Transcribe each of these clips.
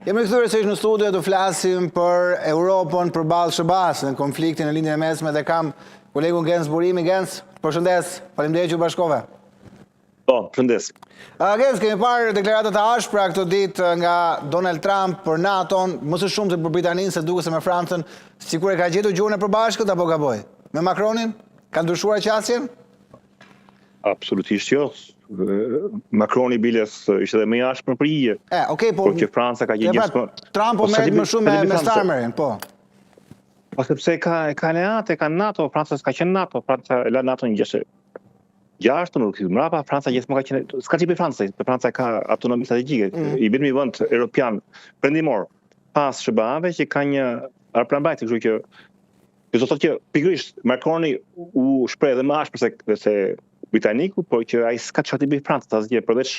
Jemi rikthyer sërish në studio të flasim për Europën përballë SHBA-së në konfliktin në Lindjen e Mesme dhe kam kolegun Genc Burimi. Genc, përshëndes. Faleminderit që u bashkove. Po, përshëndes. Genc, kemi parë deklarata të ashpra këto ditë nga Donald Trump për NATO-n, më së shumti për Britaninë, se duket se me Francën sikur e ka gjetur gjuhën e përbashkët apo gaboj? Me Macronin? Ka ndryshuar qasjen? Absolutisht jo. Macroni biles ishte edhe më i ashpër në përgjigje. E, okay, po. Por që Franca ka qenë pra, Trump po, po merret më shumë me, me Starmerin, po. Po sepse ka ka aleate, ka NATO, Franca s'ka qenë NATO, Franca e la NATO në gjashtë gjashtë nuk i mbrapa, Franca gjithmonë ka qenë, s'ka ç'i bëj Franca, Franca ka autonomi strategjike, mm. i vetmi vend europian perëndimor pas SHBA-ve që ka një aeroplan kështu që Kjo do të thotë që pikërisht Macroni u shpreh edhe më ashpër se se britaniku, por që ai s'ka çfarë t'i bëjë Francës asgjë përveç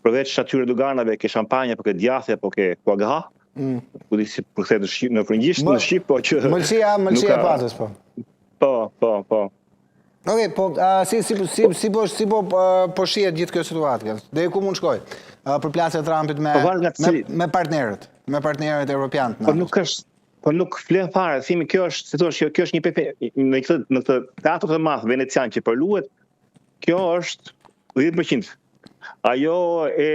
përveç atyre doganave ke shampanja, po ke djathi apo ke foie gras. Mm. Ku di si përkthehet në shqip, në frëngjisht, në shqip, po që Mëlçia, mëlçia e pacës, po. Po, po, po. Okej, po uh, si si si po. si po si po po shihet gjithë kjo situatë, kjo? Deri ku mund shkojë? Uh, përplasja e Trumpit me po, me, me partnerët, me partnerët europianë. Po nuk është Po nuk flen fare, themi kjo është, si thua, kjo, kjo është një pepe në këtë në këtë teatr të madh venecian që po luhet, kjo është 10%. Ajo e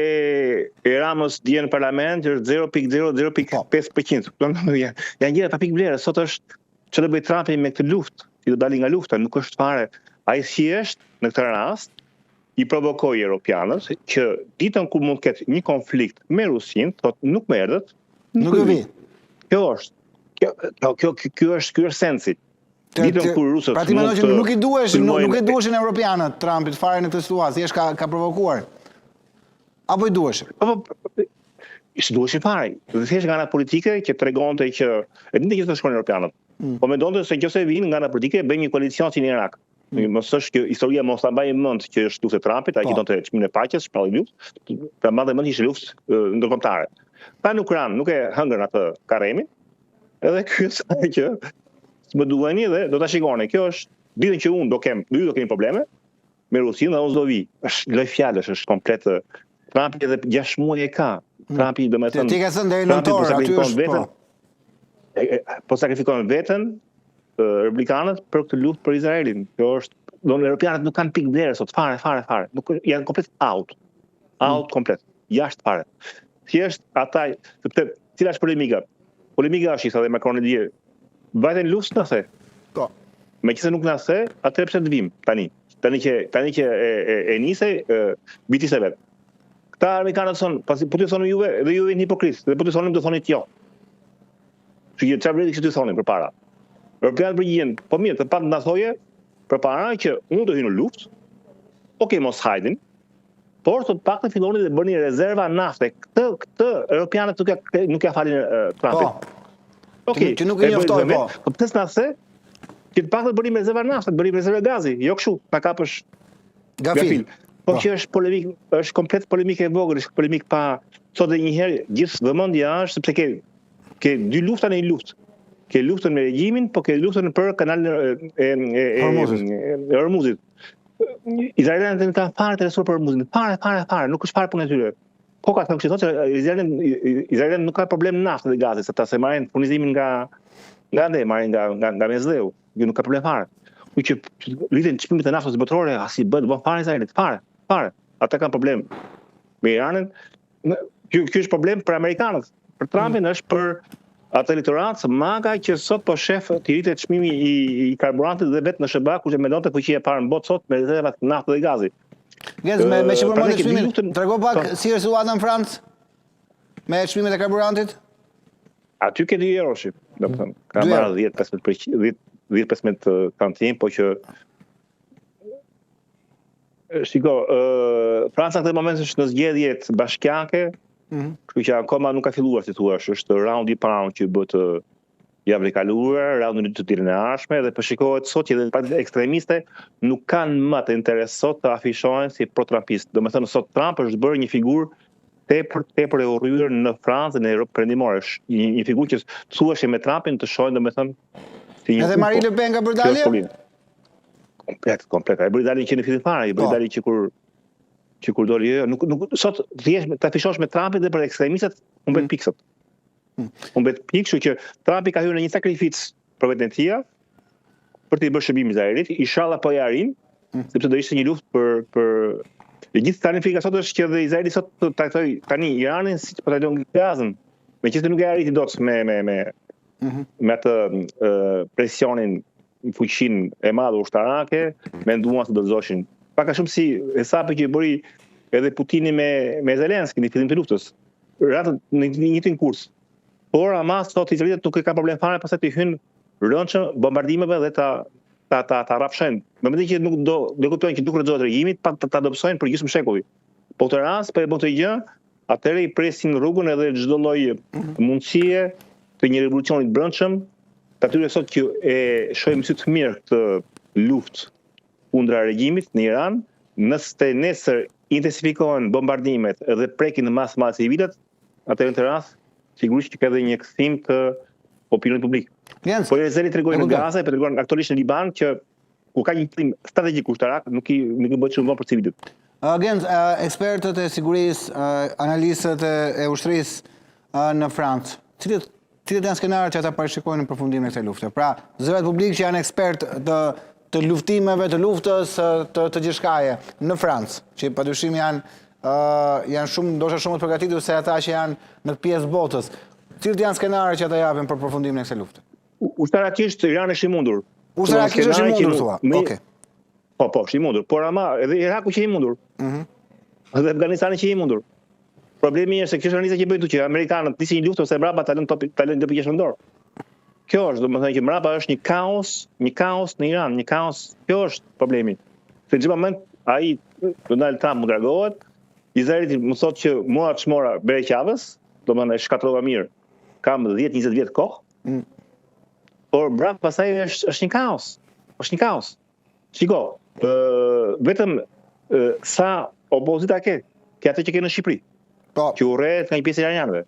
e Ramës dje në parlament është 0.00.5%. Po. Domethënë janë janë gjëra pa pikë vlere. Sot është çfarë do bëj Trumpi me këtë luftë, si do dali nga lufta, nuk është fare. Ai thjesht në këtë rast i provokoi europianët që ditën kur mund të ketë një konflikt me Rusinë, thotë nuk më erdhët, nuk ju vi. Kjo është. Kjo kjo kjo ky është ky është sensi. Ditën kur rusët Pra ti mendon që nuk i duhesh, nuk, nuk i duheshin europianët Trumpit fare në këtë situatë, thjesht ka ka provokuar. Apo i duheshin? Po, po, s'i duheshin fare. Dhe thjesht nga ana politike që tregonte që e dinte që do shkonin europianët. Mm. Po mendonte se nëse vijnë nga ana politike bëjnë një koalicion si në Irak. Mm. Mos është kjo historia mos ta mbajë mend që është luftë e Trumpit, ai që po. donte çmimin e paqes, shpalli luftë, ta mbante mend ishte luftë ndërkombëtare. Pa nuk ran, nuk e hëngrën atë karremin. Edhe ky sa që s'më duheni dhe do ta shikoni. Kjo është ditën që unë do kem, ju do keni probleme me Rusinë dhe unë s'do vi. Është lojë fjalësh, është komplet Trumpi edhe 6 muaj e ka. Mm. Trumpi domethënë Ti ke thënë deri në nëntor, po aty është po. Po sakrifikon veten republikanët për këtë luftë për Izraelin. Kjo është, do në europianët nuk kanë pikë vlere sot fare, fare, fare. Nuk janë komplet out. Out mm. komplet, jashtë fare. Thjesht ata, sepse cila është polemika? Polemika është i tha dhe Macroni dje. Vajte në luftë na the. Po. Meqenëse nuk na the, atëherë pse të vim tani? Tani që tani që e e, e nise, e, bitise vet. Këta amerikanët thonë, pasi po t'ju thonë juve, dhe ju jeni hipokrit, dhe po t'ju thonim do thonit jo. Kështu që çfarë vlere kishte t'ju thonim përpara? Europianët përgjigjen, po mirë, të paktën na thoje përpara që unë do hyj në luftë. Okej, mos hajdin, por të paktën filloni dhe bëni rezerva nafte. Këtë këtë europianët nuk ja nuk ja falin Trumpit. Po. Okej, që nuk e njoftoi, po. Po pse s'na the? Që të paktën bëni rezerva nafte, bëni rezerva gazi, jo kështu, na kapësh gafil. Po, po që është polemik, është komplet polemikë e vogël, është polemikë pa sot edhe një herë gjithë vëmendja është sepse ke Ke dy lufta në një luftë. Ke luftën me regjimin, po ke luftën për kanalin e e e e Hormuzit. Izraelitët nuk kanë fare interesuar për Hormuzin. Fare, fare, fare, nuk është fare punë e tyre. Po ka thënë kështu thotë se Izraelitët Izraelitët nuk ka problem naftë dhe gazi, sepse ata se marrin furnizimin nga nga ande, marrin nga nga nga Mesdheu. Jo nuk ka problem fare. Kështu që rriten çmimet e naftës botërore, as i bëhet vonë fare Izraelit, fare, fare. Ata kanë problem me Iranin, Ky ky është problem për amerikanët. Për Trumpin mm. është për atë elektorat MAGA që sot po shef të rritet çmimi i, i karburantit dhe vetë në SHBA kush e mendonte fuqia e parë në botë sot me rezervat naftë dhe gazi. Genc, me, me që përmende çmimin, luftën... trego pak po. si është situata në Francë me çmimet e karburantit? Aty ke 2 euro ship, domethënë, ka marrë 10-15 10 10-15 centim, po që Shiko, uh, Franca në këtë moment është në zgjedhjet bashkiake, mm -hmm. kështu që akoma nuk ka filluar si thua, është raundi i parë që bëhet javën e kaluar, raundi i dytë të dielën e ardhshme dhe po shikohet sot që edhe partitë ekstremiste nuk kanë më të interes sot të afishohen si pro-Trumpist. Domethënë sot Trump është bërë një figurë tepër tepër e urryer në Francë dhe në Europë Perëndimore. Është një, një figurë që thuhesh me Trumpin të shohin domethënë si një Edhe Marine Le Pen ka bërë dalje? Komplet, komplet. Ai bëri daljen që në fillim fare, ai bëri po. daljen që kur që kur doli jo, jo, nuk nuk sot thjesht ta afishosh me Trumpin dhe për ekstremistët. Humbet mm. pikë sot. Mm. Humbet pikë, kështu që Trumpi ka hyrë në një sakrificë për veten e tij, për t'i bërë shërbim Izraelit, inshallah po ia arrin, mm. sepse do ishte një luftë për për E gjithë tani frika sot është që dhe Izraeli sot të trajtojë tani Iranin siç po trajton Gazën. Meqenëse nuk e arriti dot me me me mm -hmm. me atë presionin fuqinë e madhe ushtarake, menduan se do të zoshin. Pak a shumë si hesapi që bëri edhe Putini me me Zelenski në fillim të luftës. Ratë në të njëjtin kurs. Por ama sot izraelitët nuk e kanë problem fare pastaj të hyjnë rëndshëm bombardimeve dhe ta ta ta ta rrafshojnë. Në momentin që nuk do do kuptojnë që nuk rrëzohet regjimi, pa ta, ta dobësojnë për gjysmë shekulli. Po këtë rast po e bën këtë gjë, atëherë i presin rrugën edhe çdo lloj mhm. mundësie të një revolucioni të brendshëm, të atyre sot që e shohin sy të mirë këtë luftë kundra regjimit në Iran, nëse nesër intensifikohen bombardimet dhe prekin në masë madhe civilët, atëherë në këtë rast sigurisht që ka edhe një kthim të opinionit publik. Jens, po Izraeli tregoi në Gaza, po tregon aktualisht në Liban që kur ka një qëllim strategjik ushtarak, nuk i nuk i bëhet shumë vonë për civilët. Uh, Genc, uh, ekspertët e sigurisë, uh, analistët e, e ushtrisë uh, në Francë, cilët cilët janë skenarët që ata parashikojnë në përfundimin e kësaj lufte? Pra, zërat publikë që janë ekspertë të të luftimeve, të luftës, të të gjithçkaje në Francë, që padyshim janë uh, janë shumë ndoshta shumë të përgatitur se ata që janë në këtë pjesë botës. Cilët janë skenarët që ata japin për përfundimin e kësaj lufte? Ushtarakisht Irani është i mundur. Ushtarakisht është i mundur thua. Okej. Po, po, është i mundur. Por ama edhe Iraku qe i mundur. Mhm. Mm edhe Afganistani qe i mundur. Problemi është se kjo është analiza që bëjnë këtu që amerikanët nisin një luftë ose mbrapa ta lënë topin, ta lënë topin në dorë. Kjo është, domethënë që mbrapa është një kaos, një kaos në Iran, një kaos. Kjo është problemi. Se në çdo moment ai Donald Trump mund të largohet, Izraeli mund thotë që mora ç'mora bere qafës, domethënë e shkatërrova mirë. Kam 10-20 vjet kohë, Mm. Por mbrapa pastaj është është një kaos. Është një kaos. Shiko, ë vetëm ë, sa opozita ke, ke atë që ke në Shqipëri. Po. Që urrehet nga një pjesë e iranianëve.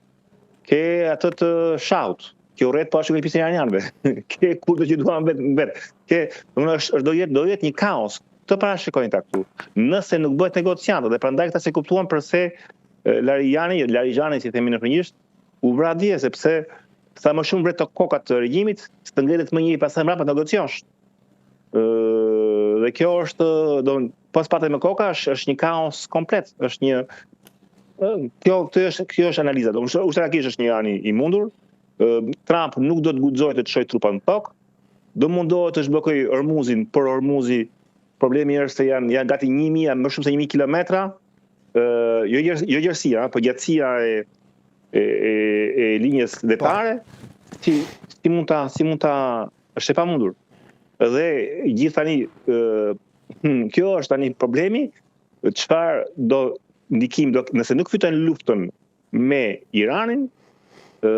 Ke atë të Shahut, që urrehet po ashtu nga një pjesë e iranianëve. ke kurdët që duan vetë vet. Ke, domethënë është është do jetë do jetë një kaos. Këtë parashikojnë këta këtu. Nëse nuk bëhet negociatë dhe prandaj këta s'e kuptuan përse Larijani, Larijani si themi në frëngjisht, U vra dje sepse sa më shumë vret koka të regjimit, s'të ngelet më njeri pastaj mbrapa të negociosh. Ë dhe kjo është, do po s'pate më koka është është një kaos komplet, është një kjo kjo është kjo është analiza. Do ushtarakisht është një Irani i mundur. Trump nuk do të guxojë të çojë trupa në tokë. Do mundohet të zhbllokojë Hormuzin, por Hormuzi problemi është se janë janë gati 1000 më shumë se 1000 kilometra jo jo gjerësia, po gjatësia e e e, e linjës po. detare, si si mund ta si mund ta është e pamundur. Dhe gjithë tani ë hmm, kjo është tani problemi, çfarë do ndikim do nëse nuk fitojnë luftën me Iranin, ë.